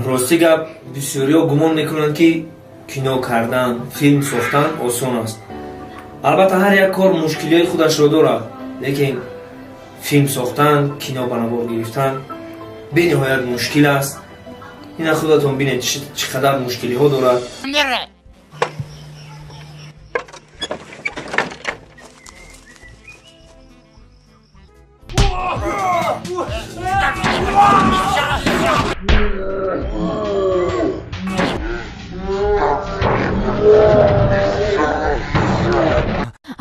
Рости гап, бисёриҳо гумон мекунанд, ки кино кардан, филм сохтан осон аст. Албатта, ҳар як кор мушкилиҳои худашро дорад, лекин филм сохтан, кино ба навор гирифтан бениҳоят мушкил аст. Ина худатон бинед, чӣ қадар мушкилиҳо дорад.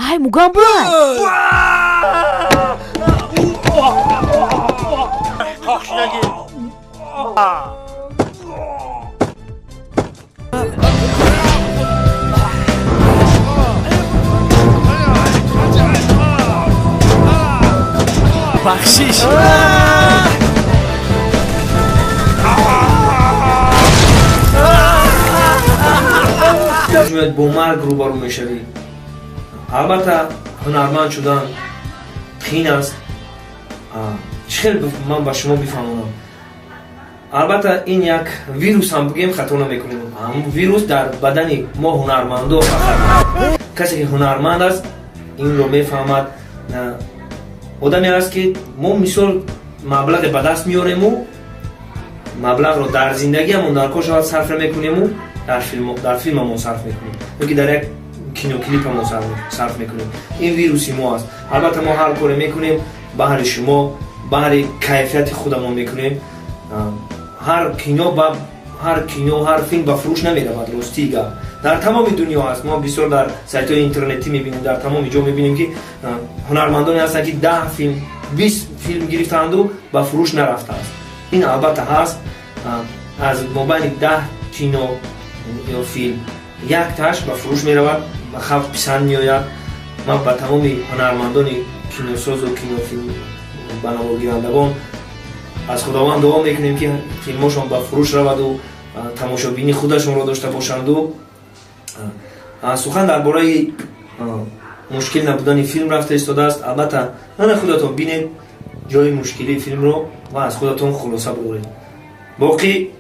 Ай, Мугамбай! Бахшиш. Бо марг рӯбарӯ мешавӣ. Албатта, ҳунарманд шудан қиин аст. Чӣ хел ман ба шумо бифаҳмонам? Албатта, ин як вирус ҳам бигӯем, хато намекунем. Вирус дар бадани мо ҳунармандо. Касе ки ҳунарманд аст, инро мефаҳмад. Одаме аст, ки мо мисол маблағе ба даст меорему, маблағро дар зиндагиамон дар кор шавад сарф намекунему, дар филмамон сарф мекунем ё ки дар як киноклипамон сарф мекунем. Ин вируси мо аст. Албатта, мо ҳар коре мекунем, баҳри шумо, баҳри кайфияти худамон мекунем. Ҳар кино, ҳар кино, ҳар филм ба фурӯш намеравад. Ростии гап, дар тамоми дунё ҳаст. Мо бисёр дар сайтҳои интернетӣ мебинем, дар тамоми ҷо мебинем, ки ҳунармандоне ҳастанд, ки 10 филм, 20 филм гирифтаанду ба фурӯш нарафтааст. Ин албатта ҳаст. Аз мобайни 10 кино ё филм якташ ба фурӯш меравад, ба халқ писанд меояд. Ман ба тамоми ҳунармандони киносозу кинофилм банаворгирандагон аз Худованд дуо мекунем, ки филмошон ба фурӯш раваду тамошобини худашонро дошта бошанду. Сухан дар бораи мушкил набудани филм рафта истодааст. Албатта, ана худатон бинед ҷои мушкилии филмро ва аз худатон хулоса буред. Боқӣ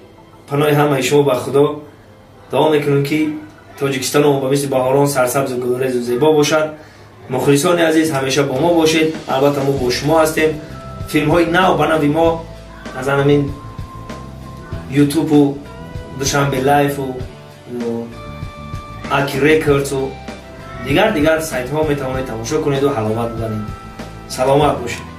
паноҳи ҳамаи шумо ба Худо. Дуо мекунем, ки Тоҷикистоно ба мисли баҳорон сарсабзу гулрезу зебо бошад. Мухлисони азиз, ҳамеша бо мо бошед. Албатта, мо бо шумо ҳастем. Филмҳои нав ба нави мо аз ҳамин Ютубу, Душанбе Лайфу, Аки Рекордсу, дигар дигар сайтҳо метавонед тамошо кунеду ҳаловат бибаред. Саломат бошед.